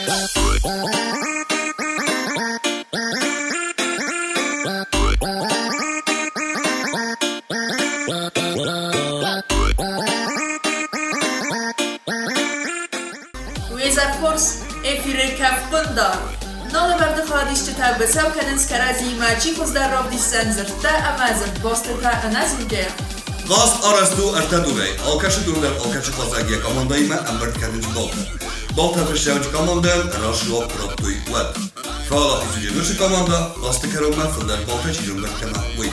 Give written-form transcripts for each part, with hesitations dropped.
Уе хорз, эфиры кӕфхъуындар. Налӕвӕрды хайадисджытӕ быцӕу кӕнынц кӕрӕдзиимӕ, чи хуыздӕр равдисдзӕн дзырдтӕ ӕмӕ дзырдбостытӕ ӕнӕдзургӕйӕ. Хъазт арӕзт у ӕртӕ дурӕй. Алкӕцы дур дӕр алкӕцы хъазӕг йӕ командӕимӕ ӕмбырд кӕнынц баллтӕ. Баллтӕ фыссӕджы командӕйӕн раст дзуапп куы радтой, уӕд. Фӕуӕлахиз уыди командӕ, хъазты кӕронмӕ фылдӕр баллтӕ чи рымбырд кӕна, уый.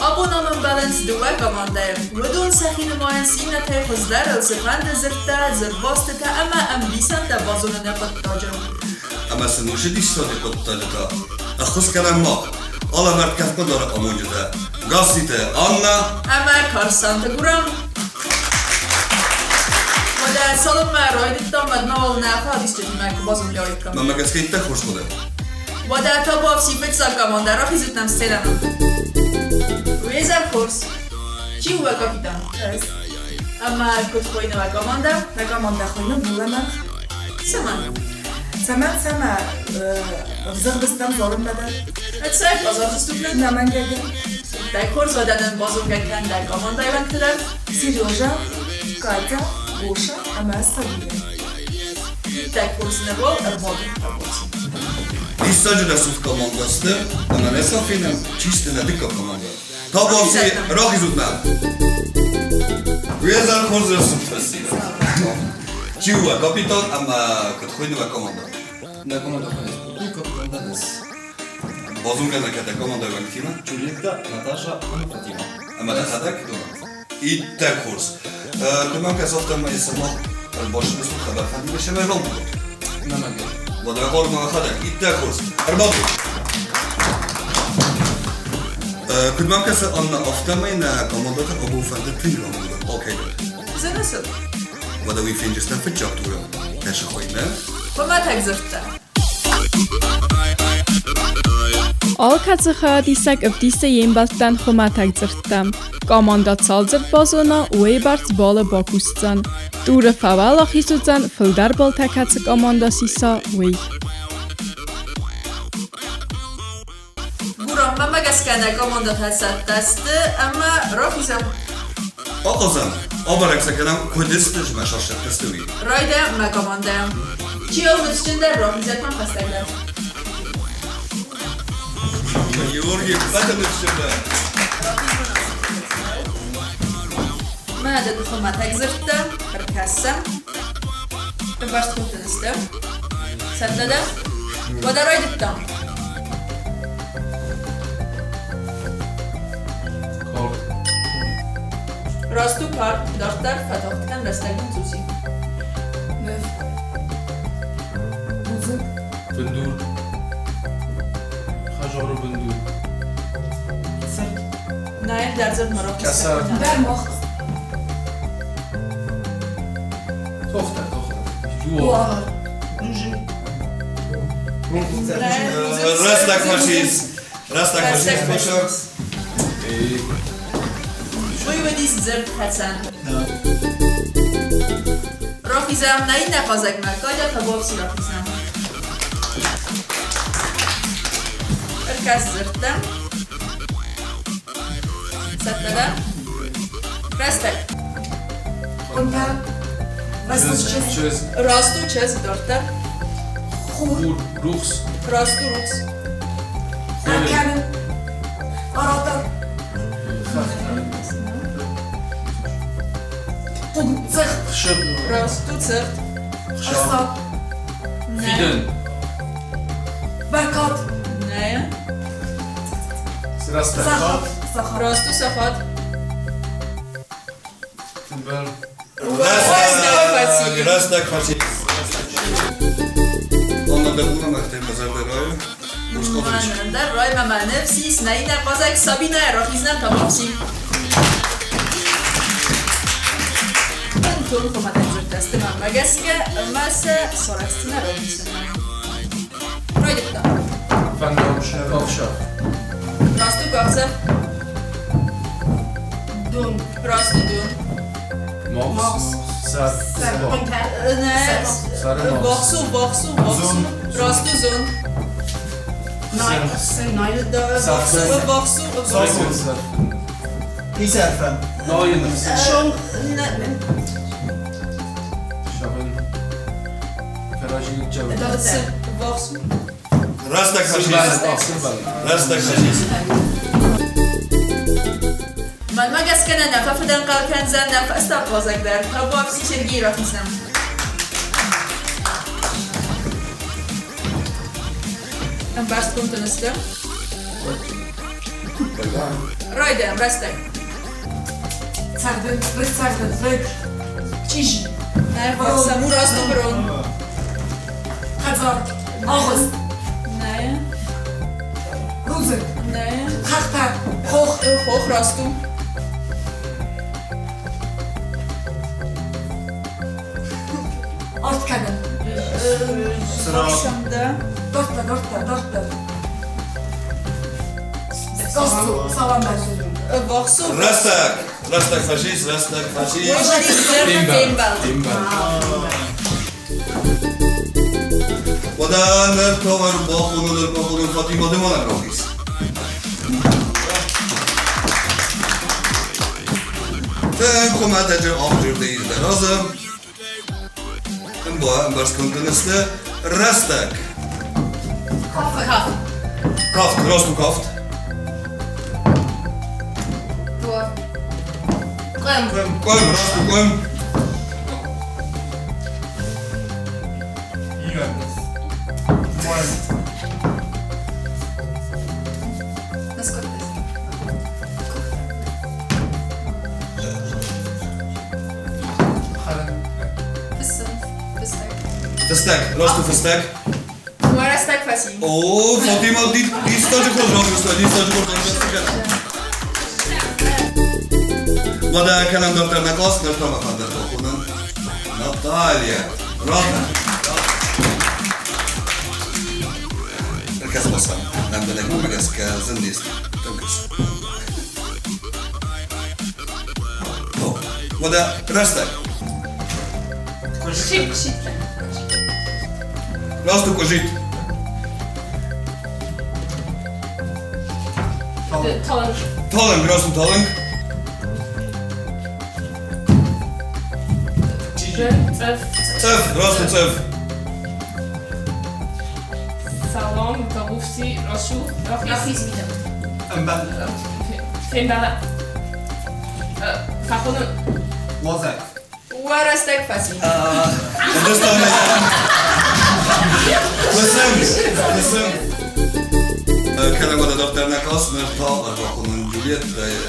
Абон ам ӕмбӕлынц дыууӕ командӕйы. Уыдон сӕхи нымайынц иннӕтӕй хуыздӕрыл цыфӕнды дзырдтӕ, дзырдбӕстытӕ ӕмӕ ӕмбисӕндтӕ базоныны хъуыддаджы. Ӕмӕ сын уыцы диссаджы хъуыддаджы та ӕххуыс кӕнӕм мах, алӕвӕрд кӕфхъуындары амонджытӕ Гасситы Аннӕ ӕмӕ Карсанты Гурам. Уӕдӕ цалынмӕ райдыдтам, уӕдмӕ уал нӕ хайадисджытимӕ куы базонгӕ уаиккам. Мӕнмӕ гӕсгӕ иттӕг хорз хъуыды. Уӕдӕ табуафси фыццаг командӕ рахизут нӕм сценӕмӕ. Уе зӕр хорз. Чи у уӕ капитан? Ӕз. Ӕмӕ куыд хуыйны уӕ командӕ? Нӕ командӕ хуыйны Булӕмӕргъ. Цӕмӕн? Цӕмӕн, цӕмӕ? Ӕвзӕрдыстӕм залынмӕ дӕр. Ӕцӕг, базардзыстут нын? Нӕмӕнгӕй. Дӕ хорз уӕдӕ нын базонгӕ кӕн дӕ командӕйы уӕнгты дӕр. Сережа, Катя, Гоша ӕмӕ Сабинӕ. Иттӕг хорз нывыл ӕрбадут табуафси. Диссаджы рӕсугъд командӕ сты, ӕмӕ нӕ сӕ фенӕм, чи сты нӕ дыккаг командӕ. Табуафси, рахизут нӕм! Уе зӕр хорз рӕсугъд фӕци. Чи у уӕ капитан ӕмӕ куыд хуыйны уӕ командӕ? Нӕ командӕ хуыйны Спутник, капитан Денис. Базонгӕ нӕ кӕд дӕ командӕйы уӕнгтимӕ? Джульетта, Наташа ӕмӕ Фатима. Ӕмӕ дӕхӕдӕг? Иттӕг хорз. Куыд мӕм кӕсы, афтӕмӕй сымах ӕрбацыдыстут хабар фӕндиды рамбылдут. Нӕмӕгӕй. Уӕдӕ хъуамӕ мӕхӕдӕг иттӕг хорз. Ӕрбадут. Куыд мӕм кӕсы, Анна, афтӕмӕй нӕ командӕтӕ абон фӕнды тынг рамбылдын алкӕй дӕр. Зӕнӕсыл. Уӕдӕ уый фенджыстӕм фыццаг туры. Кӕсы хоймӕ. Хуымӕтӕг дзырдтӕ. Алкӕцы хайадисӕг ӕвдисы йе мбӕлттӕн хуымӕтӕг дзырдтӕ. Командӕ цал дзырд базона, уыйбӕрц балы бакусдзӕн. Туры фӕуӕлахиз уыдзӕн, фылдӕр баллтӕ кӕцы командӕ сиса, уый. Гурам, мӕнмӕ гӕсгӕ нӕ командӕтӕ цӕттӕ сты ӕмӕ рахизӕм. Ахъазӕм, абӕрӕг сӕ кӕнӕм, куыд сты, змӕ сӕрсӕттӕ сты, уый. Райдайӕм мӕ командӕйӕ. Чи у ныфсджындӕр, рахизӕд мӕм хӕстӕгдӕр. Георгий, ппӕты ныфсджындӕр. Мӕ дӕ хуымӕтӕг дзырдтӕ ӕркӕсӕм. Ӕвварстхудтын сты. Цӕттӕ дӕ? Уӕдӕ райдыдтам. Раст у кард, дарддӕр фӕтагъд кӕн рӕстӕгмӕ Цуци. Ныв. Рудзынг. Бындур. Хӕзары бындур. Цырд. Нӕ дӕр дзырд ма Кӕсаг. Бӕрмох. Тохтӕ, тохтӕ. Дуар. Рӕстӕг фашист. Рӕстӕг фашист, Гоша. Уый уыдис дзырд хӕцӕн. Рахизӕм нӕ иннӕ хъазӕгмӕ, Катя Табуафси рахизӕм. Ӕркӕс дзырдтӕм. Цӕттӕ дӕ? Рӕстӕг. Хъуынтӕ. Чызг. Раст у чызг дарддӕр. Хур. Рухс. Раст у рухс. Ӕркӕнын. Аратар. Хъуг. Цыхт. Раст у цыхт. Ӕхца. Фидӕн. Бӕркад. Нӕ. Сахат. Раст у сахат. Рӕстӕг фӕци. Анна Дагуна мӕхтӕй мӕ зӕрдӕ райы. Мӕнӕн дӕр рай мӕ мӕ ныфс нӕ иннӕ хъазӕг Сабинӕ рахизнӕм табуафси. Бынтон хуымӕтӕг дзырдтӕ сты мӕнмӕ гӕсгӕ ӕмӕ сӕ сарӕхстдзынӕ равдисынмӕ. Райдыдта. Фӕндаг ӕхсӕв. Раст у къахдзӕф. Дон. Раст у дон. Мокс. Сар. Нӕ. Сары мас. Вахсу, вахсу, вахсу. Расту зон. Вахсу, вахсу, вахсу. Изерфен. Найынц. Шон. Шавын. Каражи чавын. Вахсу. Рӕстӕг фӕцис. Рӕстӕг фӕцис. Мӕнмӕ гӕсгӕ нӕ нӕ фӕфыдӕнхъӕл кӕндзӕн нӕ фӕстаг уазӕг дӕр. Табуафси, Сергей рахизнӕм. Ӕмбӕрстгонд ын сты? Райдайӕм, рӕстӕг. Цӕгъдын, рыг цӕгъдын, рыг. Чъизи. Нӕ, Вахсаму раст у брон. Хӕдзар. Агъуыст. Нӕ, Рудзынг. нӕ. Хӕхтӕ. Хох. Хох раст у. Арт кӕнын. Вахсам, да. Дарддӕр, дарддӕр, дарддӕр. Гасцу, салам бӕрзы. Вахсу. Рӕстӕг! Рӕстӕг фӕцис, рӕстӕг фӕцис. Фембӕлд. Уӕдӕ ныр товар бахонын, ӕрбахонын Фатима ды мӕнӕн рахиз. Тынг хуымӕтӕджы ахджырты ис дӕ разы. Ӕмбӕрстгонд ын сты рӕстӕг. Кафт. Кафт, раст у кафт. Къуым. Къуым, раст у къуым. Фыстӕг, раст у фыстӕг. Уӕ рӕстӕг фӕци. О, Фатима, диссаджы хорз равдыста, диссаджы хорз равдыста. Уӕдӕ кӕнӕм дарддӕр нӕ класс, ныр та мӕ фӕндыр бахонын. Наталья, рад. Ӕркӕс басам, лӕмбынӕг уымӕ гӕсгӕ зын не сты. Тынг Уӕдӕ рӕстӕг. Раст у къуыззитт. Талынг. Талынг, раст у талынг. Цъыф. Цъыф, раст у цъыф. Салам, Табуфси, Рашу, Рахиз. Ӕмбал. Фембӕлӕ. Фӕхонын. Уазӕг. Уӕ рӕстӕг фӕци. Ӕндӕрстан. Фысым, фысым. Кӕнӕм уӕдӕ дарддӕр нӕ класс, ныр та ӕрбахонын Джульеттӕйы.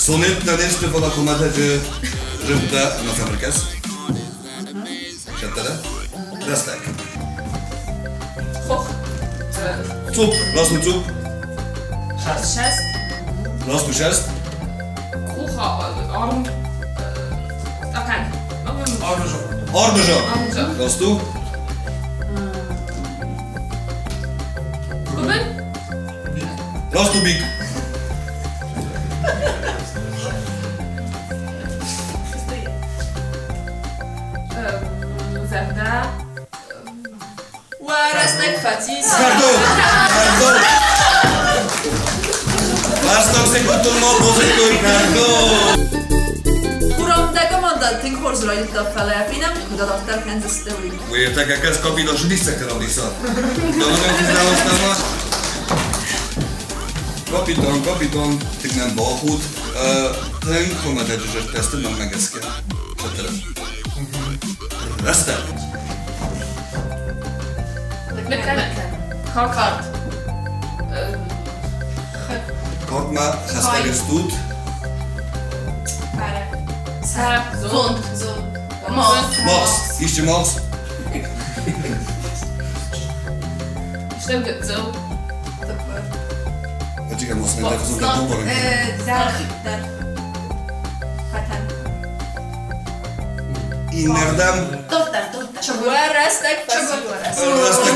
Сонеттӕ не сты, фӕлӕ хуымӕтӕджы зындтӕ ӕмӕ сӕм ӕркӕс. Цӕттӕ дӕ? Рӕстӕг. Хох. Цъупп, раст у цъупп. Шест. Раст у шест. Къух, арм. Тъӕпӕн. Армыжок. Армыжок. Армыжок. Раст у. Гуыбын. Раст у бик. Зӕрдӕ. Уӕ рӕстӕг фӕцис. Кӕрдо! Кӕрдо! Фӕстаг секундтыл ма базыдтой кӕрдо! Курӕм дӕ командӕ тынг хорз райдыдта, фӕлӕ фенӕм, куыд адарддӕр кӕндзысты, уый. Értek ez kapitán vissza kell adni Kapitán, kapitán, tik nem balhút. Tünk homadedzsös teszted, meg megeszke. Csetere. Resztel. Карт. Kart ma хастагес тут. Сӕ. Зонд. Мас. Max, ищи Max. Стӕм гыццыл. Очекай, мос, не дай фазон да Дӕр. Хатӕн. Иннердӕм. Уӕ рӕстӕг фӕци. Растак.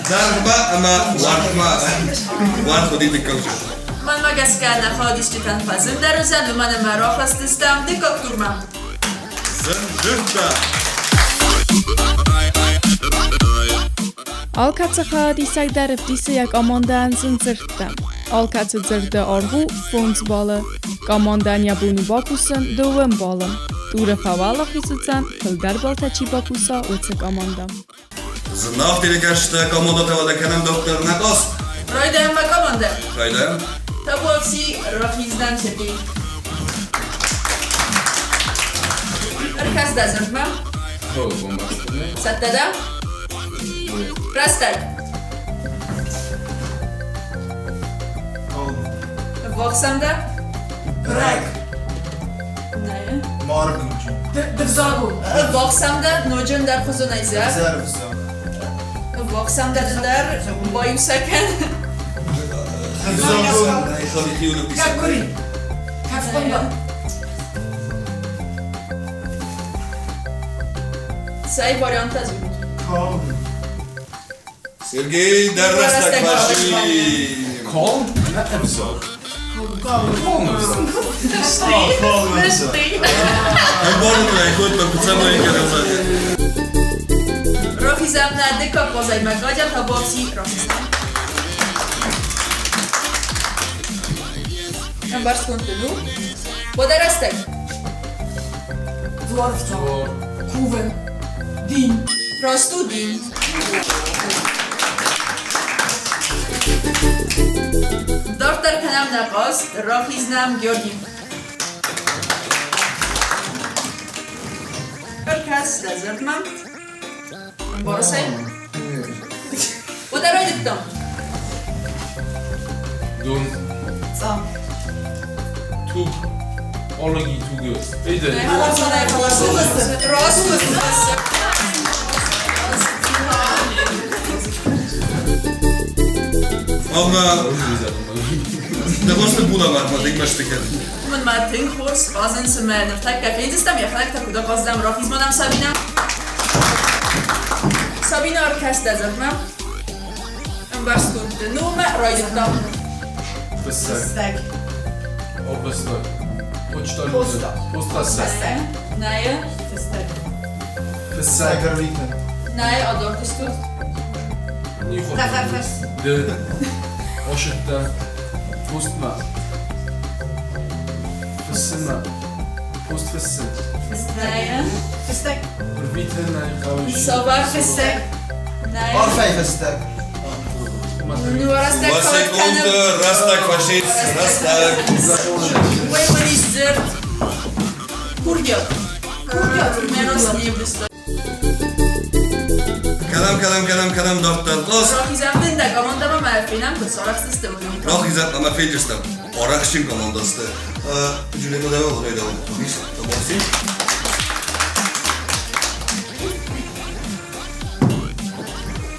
Дӕргъмӕ ӕмӕ уӕрхмӕ. Уӕрх уыди дыккаг. Мӕнмӕ гӕсгӕ нӕ хайадисджытӕн фӕзындӕр уыдзӕн, уымӕн ӕмӕ рахӕсдзыстӕм дыккаг турмӕ. Зын Алкӕцы хайадисӕг дӕр ӕвдисы йӕ командӕйӕн зын дзырдтӕ. Алкӕцы дзырды аргъ у фондз баллы. Командӕйӕн йӕ бон у бакусын дыууӕ баллы. Туры фӕуӕлахиз уыдзӕн, фылдӕр баллтӕ чи бакуса, уыцы командӕ. Зынаргъ телекӕсджытӕ, командӕтӕ уӕдӕ кӕнӕм доктор Накъос. Райдайӕм мӕ командӕ. Райдайӕм. Табуафси, рахиздӕн Сергей. Ӕркӕс дӕ дзырдмӕ. Цӕттӕ дӕ? Рӕстӕг. Ввахсӕм дӕ? Рӕг. Нӕ. Марг. Дывзаг у. Ӕввахсӕм дӕ ноджы ӕндӕрхуызонӕй зӕгъ. Ӕвзӕр. Ӕввахсӕм дӕ дӕр баиу сӕ кӕн. Кӕккури. Кӕфхъуындар. Цӕй варианттӕ дзурут? Калм. Сергей, дӕ рӕстӕг фӕзыни. Калм нӕ ӕвзаг. Калм. Калм ӕвзаг. Дӕсны. Ӕмбарын ӕй кодта, куыд цӕмӕй кӕнӕм. Рахизӕм нӕ дыккаг базаймӕ Катя Табуафси рахизӕм. Ӕмбӕрстгонд дын у? Уӕдӕ рӕстӕг. Дзуарфтау. Кувӕн. Дин. Раст у дин. Дарддӕр кӕнӕм нӕ хъазт, рахизнӕм Георги. Ӕркӕс дӕ дзырдмӕ. Ӕмбарыс ӕй? Уӕдӕ райдыдтам. Дон. Цъа. Туг. Ологи тугы. Эйде. Раст у. Ӕмӕ дӕ булӕмӕргъмӕ тынг мӕсты кӕны. Уымӕн ма тынг хорз хъазын цымӕ ныртӕккӕ фендзыстӕм, йӕхӕдӕг та куыд ахъаздзӕн рахизмӕ нӕм Сабинӕ. Сабинӕ ӕркӕс дӕ дзырдмӕ. Ӕмбӕрстгонд дын у мӕ райдыдтам. Фыссӕг. Фыссӕг. Областной. Почта. Поста. Постхӕссӕг. Нӕйы. Фыстӕг. Фыссӕг. Ӕрвитын. Нӕйы адард стут. Нихуа. Тӕфӕрфӕс. Ды. Ошыдта. Постмӕ. Фыссынмӕ. Постфыссын. Нӕйы. Фыстӕг. Рвитын ӕй хъӕуы. Цавӕр Фыстӕг. Нӕйы. Арфӕй фыстӕг. Ну, рӕстӕг Два кӕнӕм. секунды, рӕстӕг фӕсид, рӕстӕг. Уый мын ис дзырд. Курдиат. Курдиат. Мӕ рост не вдыста. Кӕнӕм, кӕнӕм, кӕнӕм, кӕнӕм дарддӕр хъазт. Рахизӕм дын дӕ командӕмӕ мӕ фенӕм, куыд сарӕхсдзысты уыдон. Рахизӕм ӕмӕ фенджыстӕм. Арӕхстджын командӕ сты. Джулиета дӕуыл райдауын. Ис, табуафси.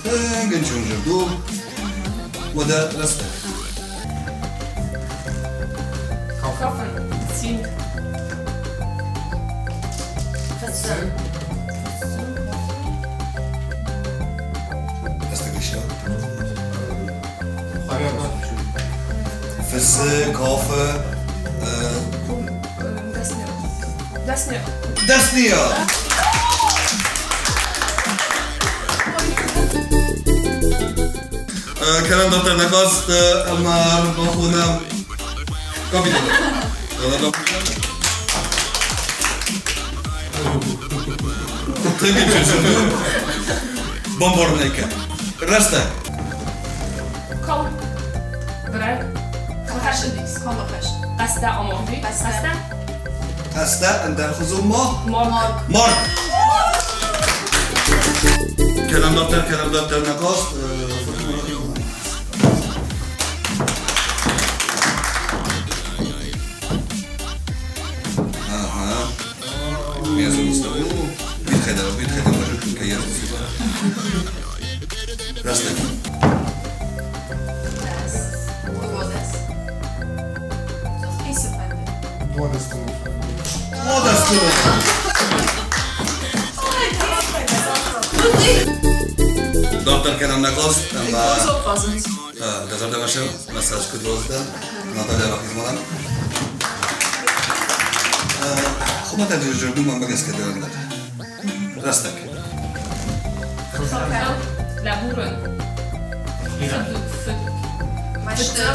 Тынг ӕнцон дзырд у. Уӕдӕ рӕстӕг. Кафын. Цин. Фыссын. Рӕстӕг иста. Фыссы, кафы. Дӕсны. Дӕсны. Дӕсныйад! Кӕнӕм дарддӕр нӕ хъазт ӕмӕ бахонӕм капитаны. Тынг ӕнцон у. Бамбарын ӕй кӕн. Рӕстӕг. Кал. Брӕг. Хӕсыдис. Комахӕс. Хъӕстӕ амонди. Хъӕстӕ. Хъӕстӕ ӕндӕрхуызон ма? Марг. Марг! Кӕнӕм дарддӕр, кӕнӕм дарддӕр нӕ хъазт. Ага. Битхайда, Рӕстӕг. Дыууадӕс. Исы фӕнды. Дуадӕстон. Дуадӕстон. Дарддӕр кӕнӕм нӕ хъазт ӕмӕ Хорз хъазынц. Дӕ зӕрдӕмӕ массаж куыд роздӕ? Наталья Рахизманӕн. Хуымӕтӕджы зӕрдумӕ гӕсгӕ дӕр нӕ. Рӕстӕг. Лӕбурын. Мӕсты.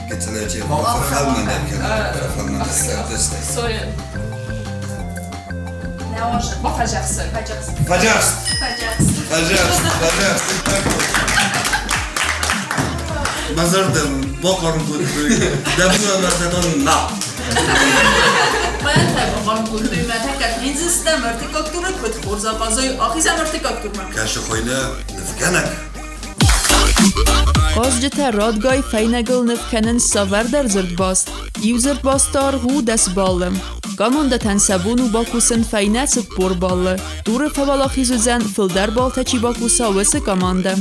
Гыццылӕджы фӕлмӕндӕр кӕнӕ фӕлмӕндӕр кӕнӕ. Сойын. Нӕуазын. Бафӕдзӕхсын. Фӕдзӕхст. Фӕдзӕхст! Фӕдзӕхст. Фӕдзӕхст! Фӕдзӕхст! Мӕ зӕрдӕ бахъарм кодтой. Дӕ булӕмӕрдӕтон на. Мӕнӕ бахъарм кодтой мӕ тӕккӕ хиндзыстӕм ӕртыккаг туры куыд хорз ахъазой, ахизӕм ӕртыккаг турмӕ. Кӕсы хуыйны нывгӕнӕг. Хъазджытӕ радгай фӕйнӕгыл ныв кӕнынц цавӕрдӕр дзырдбаст. Иу дзырдбасты аргъ у 10 баллы. Командӕтӕн сӕ бон у бакусын фӕйнӕ 40 баллы. Туры фӕуӕлахиз уыдзӕн, фылдӕр баллтӕ чи бакуса, уыцы командӕ.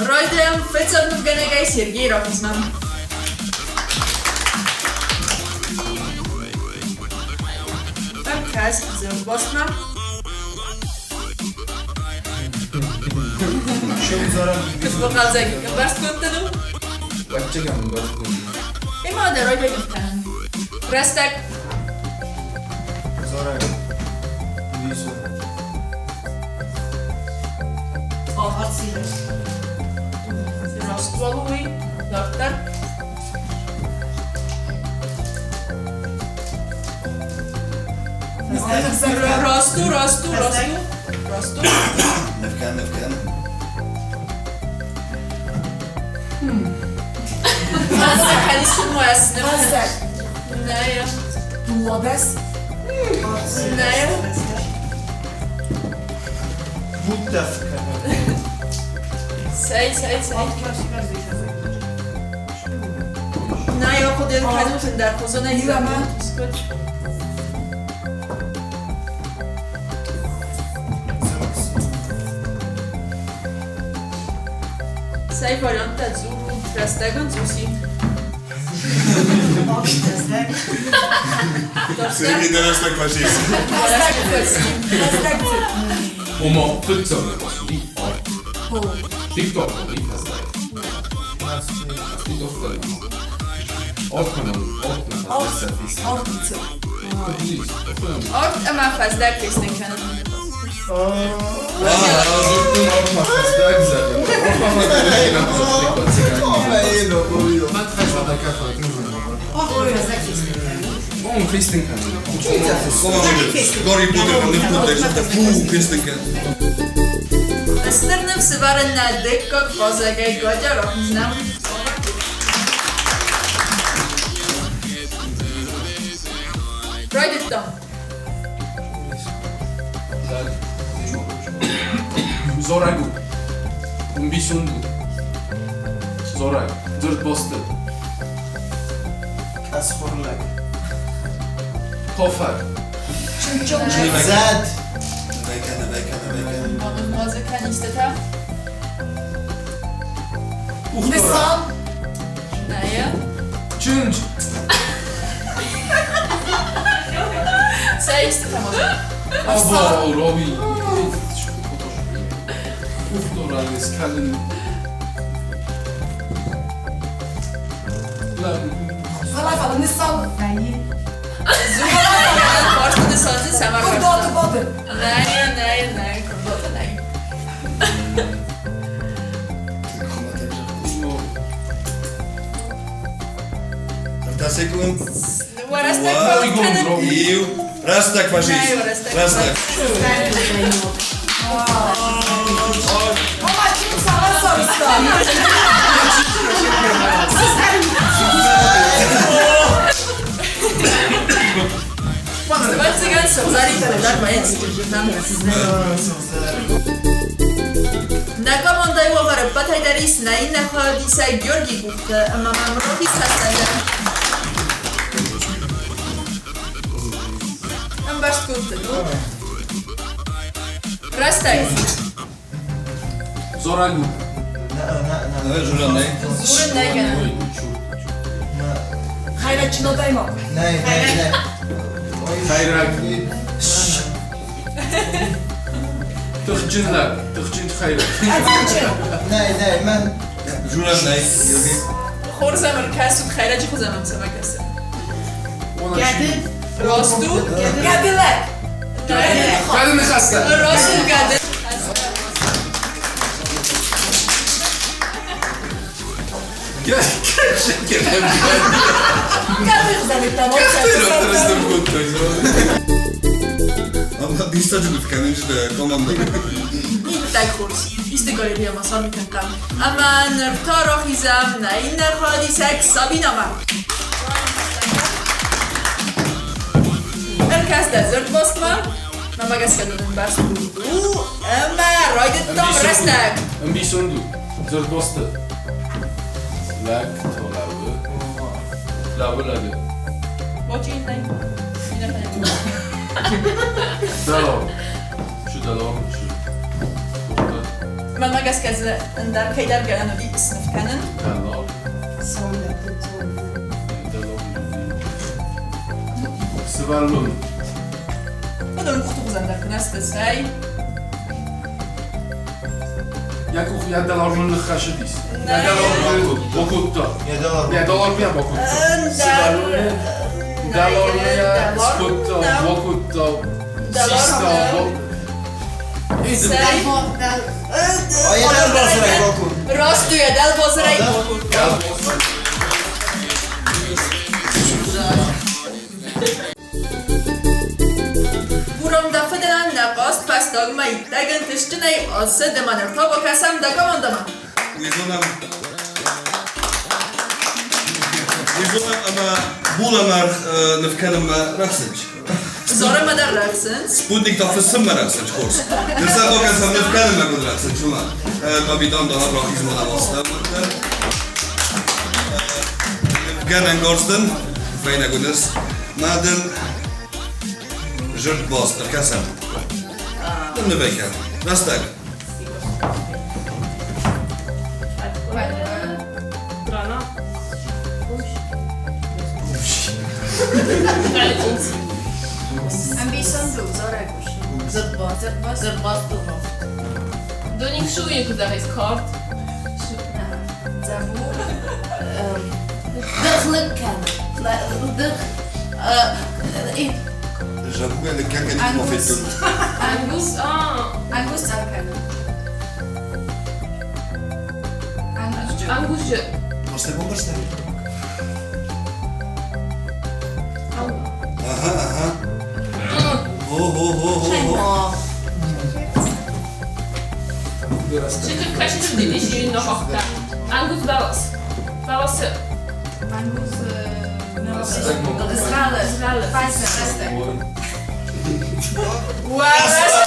Райдайӕм фыццаг нывгӕнӕгӕй Сергей Рахизмӕ. Ӕркӕс дзырдбастмӕ. Куыд ӕмбӕрстгонд у? Ӕвӕццӕгӕн ӕмбӕрстгонд. Ӕмӕ дӕ райдайӕм кӕнын. Рӕстӕг. Зарӕг. Лисо. Раст уый. Дарддӕр. Расту, расту, расту. Расту. Нывкӕн, нывкӕн. Нӕ. 12. Нӕ. Буддӕф кӕнӕ. Цӕй, цӕй, цӕй. Нӕ, ахъуыды кӕнут ӕндӕрхуызонӕй. Цӕй варианттӕ дзурут, рӕстӕгӕн дзуси. Сергей, дӕ рӕстӕг фӕцис. Рӕстӕг фӕци. Ома фыццаг ныхас уыди арт. Дыккаг уыди фӕздӕг. Арт ӕмӕ фӕздӕг фестын кӕнын. Гарри Поттер ныв кодта, фу, фестын кӕн. Стыр ныв сывӕрын нӕ дыккаг хъазӕгӕй Гадя рахизнӕм. Райдыдтам. Зорӕг у. Ӕмбисонд у. Зорӕг. Дзырдбасты. Къӕсхуыр лӕг. Кофӕг. Зӕд. Нывӕй кӕн, нывӕй кӕн, нывӕй кӕн. Ма кӕн истытӕ. Нысан. Нӕ. Чындз. Цӕй истытӕ ма. Або, Роби. Къухдарӕн скӕнын. Фӕлӕ нысан. Фарсты нысанты цӕмӕ Куырдуаты бады. Нӕ, нӕ, нӕ, куырдуаты нӕ. Ӕртӕ секунд. Уӕ рӕстӕг фӕуд кӕнын. Иу. Рӕстӕг фӕцис. Нӕ, рӕстӕг. Рӕстӕг. Ома чим цавӕр цӕрыстӕ? Ӕвӕццӕгӕн сыгъзӕрин фылдӕр вӕййынц чызджытӕм. Нӕ командӕйы уавӕр ӕппӕтӕй дӕр ис нӕ иннӕ хайадисӕг Георгийы къухты ӕмӕ мӕм рохис хӕстӕгдӕр. Ӕмбӕрстгонд дын у? Рӕстӕг. Зорӕг у. Нӕ, дзурӕн нӕй. Дзурын нӕй гӕнӕн. Хӕйрӕджджын адӕймаг. Нӕй, нӕй, нӕй. Хӕйрӕг. Тыхджын лӕг, тыхджын хӕйрӕг. Ӕдзӕджы. Нӕй, нӕй, мӕн. Журам нӕй, Йоги. Хорз ӕм ӕркӕсут, хӕйрӕджы хуызӕн ӕм цӕмӕ кӕсы. Гӕды. Раст у? Гӕды лӕг. Нӕй. Гӕды ныхӕстӕ. Раст у гӕды. Гӕды хуызӕн ӕддӕмӕ. Диссаджы ныв кӕнын сты командӕ. Иттӕг хорз. Исты галерейӕмӕ сӕрвитӕм. Ӕмӕ ныр та рахизӕм нӕ иннӕ хӕдисӕг Сабинӕмӕ. Ӕркӕс дӕ дзырдбастмӕ. Мӕнмӕ гӕсгӕ дын ӕмбӕрст у ӕмӕ райдыдтам рӕстӕг. Ӕмбисонд у. Дзырдбасты. Лӕг та лӕууы. Лӕууы лӕгы. Бочи нӕй. Дӕларм. Чи дӕларм, чи. Мӕнмӕ гӕсгӕ дзы ӕндӕр кӕйдӕр гӕнӕн уыди сныв кӕнын. Дӕларм. Дӕларм. Сывӕллон. Уыдон къухты хуызӕн дӕр куы нӕ сты, цӕй. Йӕ къух йӕ дӕлармыл ныххӕцыдис. Йӕ дӕлармыл бакодта. Йӕ дӕларм. Йӕ дӕларм йӕ бакодта. Ӕндӕр. Дӕларм йӕ скодта, бакодта, систа. Цӕй. Йӕ дӕлбазырӕй бакодта. Раст у, йӕ дӕлбазырӕй бакодта. Буром дӕ фыдӕнӕн нӕ хъазт фӕстагмӕ иттӕг ӕнтыстджынӕй ацыд ӕмӕ ныр та бакӕсӕм дӕ командӕмӕ. Уый зонӕм, уый зонӕм ӕмӕ булӕмӕргъ ныв кӕнынмӕ рӕхсынч. Зарынмӕ дӕр рӕхсынц. Спутник та фыссынмӕ рӕхсынч хорз. Ныр сӕ бакӕсӕм ныв кӕнынмӕ куыд рӕхсынч, уымӕ. Капитан Данап рахизмӕ ласта. Нывгӕнӕн горстын, фӕйнӕг уыныс. Мӕ дын зырдбаст ӕркӕсӕм. Нывӕй кӕн. Рӕстӕг. Рана. Ӕмбисонд у, зарӕг ус. Дзырдбаст. Дзырдбаст. Дзырдбаст у. Donik súlyok az egész kart. Дзӕбуг. Дыхлыг кӕны. Дых. J'avoue, le caca du fait tout. Angus. Ah. Ангус цъӕл кӕны. Ангусджын. Angusджын. Бӕстӕ бамбӕрста? Aha, aha. Ho, ho, ho, ho, ho. Чи Angus балас. Баласы. Ангус. Згъӕлы. Згъӕлы. Рӕстӕг. Уӕ рӕстӕг.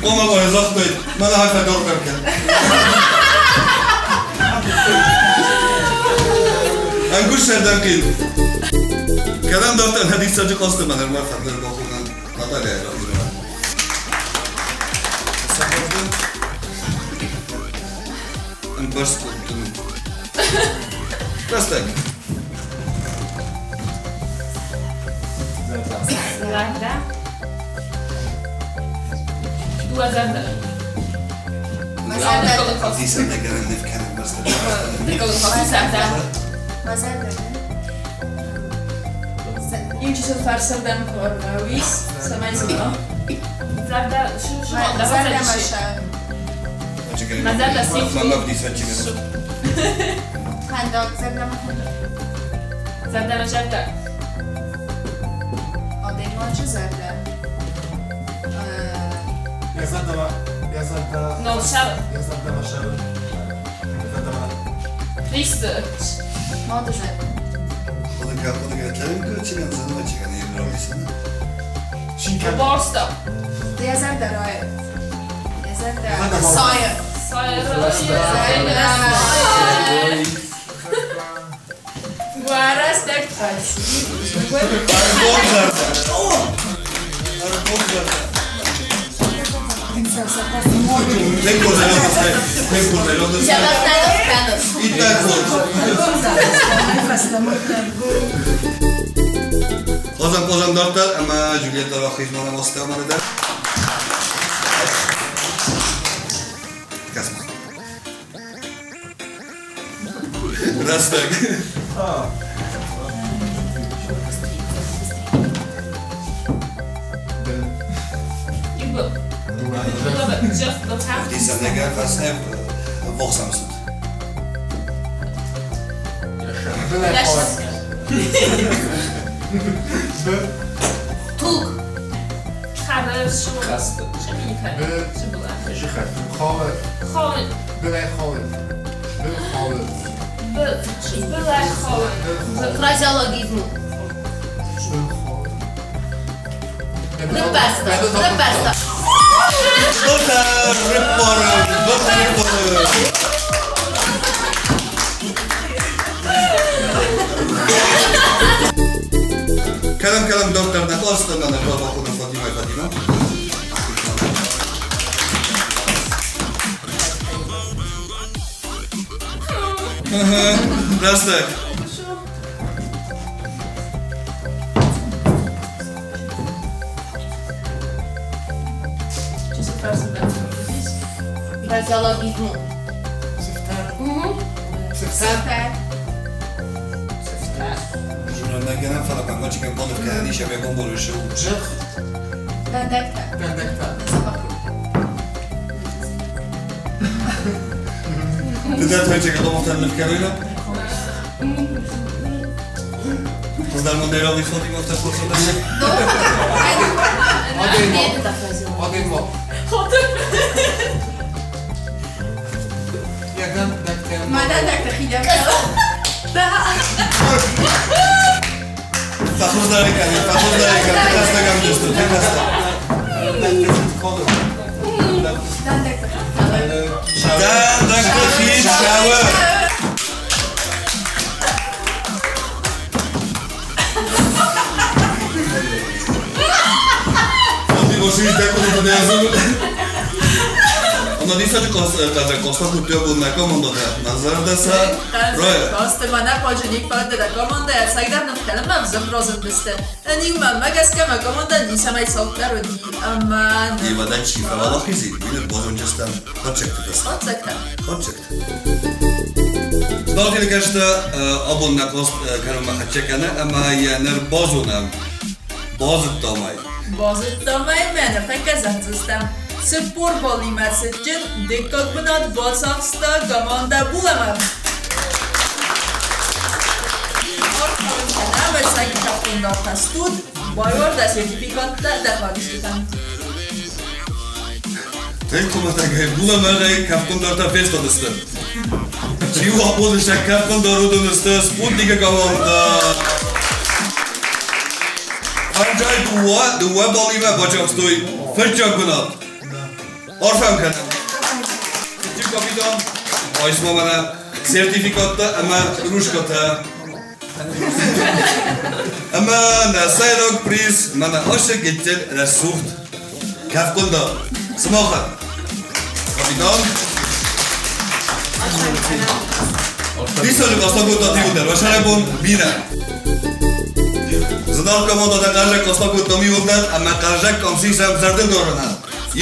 Помогай, загътой, мӕнӕ фӕдордӕр кӕн. Ӕнгуз сӕрдӕн хъил. Кӕдӕм дарддӕр нӕ диссаджы хъазты мӕ нырма фӕндыр бахонӕн Наталья рахизмӕ. Ӕмбӕрст кодтон. Рӕстӕг. Зӕрдӕ. Дыууӕ зӕрдӕ. Зӕрдӕ. Иу чысыл фӕрсырдӕм куы ӕрлӕууис, цӕмӕй зына. Зӕрдӕ. Мӕ зӕрдӕ Зӕрдӕ мӕ зӕрдӕ. Адӕймаджы зӕрдӕ. Йӕ зӕрдӕмӕ, йӕ зӕрдӕ. No, шар. Йӕ зӕрдӕмӕ шары. Йӕ зӕрдӕмӕ. Ристы. Мады зӕрдӕ. Барста. Йӕ зӕрдӕ райы. Йӕ зӕрдӕ сайы. Сайы. Уӕ рӕстӕг фӕци. Ӕргом зӕрдӕ. Ӕргом зӕрдӕ. Иттӕг хорз. Хъазӕм дарддӕр ӕмӕ Джульетта рахизмӕ нӕ мӕнӕ дӕр. Кӕс-ма. Рӕстӕг. Дисӕнӕгӕ фӕснӕ вохсамсут. Туг. Фразеологизм. Рыппӕрста. Рыппӕрста. Доктор Рыппоры, доктор Рыппоры. Кӕдӕм, кӕдӕм доктор нӕ классы нӕ бахудын Фатимӕ Фатимӕ. Рӕстӕг. Фразеологизм. Nekem felakam, gondolt kell, is ebben gondoló is De tehát, hogy csak a domot kerülne? Hozzá mondani, hogy Fatima, te fogsz Adéma. Shower! 40 баллимӕ цытджын дыккаг бынат бацахста командӕ Булӕмӕргъ. Байуарда сертификатта дӕхӕдыстытӕн. Тынг хуымӕтӕгӕй Булӕмӕргъӕй кӕфхъуындартӕ фестадысты. Чи у абоны сӕ кӕфхъуындар, уыдон сты Спутникы командӕ. Фӕнджай дыууӕ баллимӕ бацахстой фыццаг бынат. Арфӕ кӕнӕм. Цытджын капитан, айс-ма мӕнӕ сертификаттӕ ӕмӕ кружкӕтӕ. Ӕмӕ нӕ сӕйраг приз мӕнӕ ацы гыццыл рӕсугъд кӕфхъуындар. Сымахӕн. Капитан. Диссаджы хъӕстӕ кодтат иуылдӕр. Уӕ сӕрӕбон бирӕ. Зынаргъ командӕтӕ хъазӕг хъӕстӕ кодтам иуылдӕр ӕмӕ хъазӕг къам сисӕм зӕрдыл дарынӕн.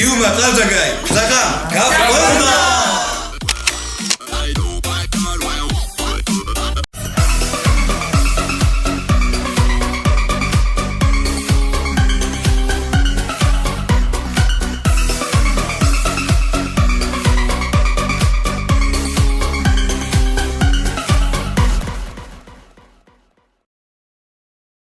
Иумӕ хъазӕгӕй зӕгъӕм, кӕфхъуындар!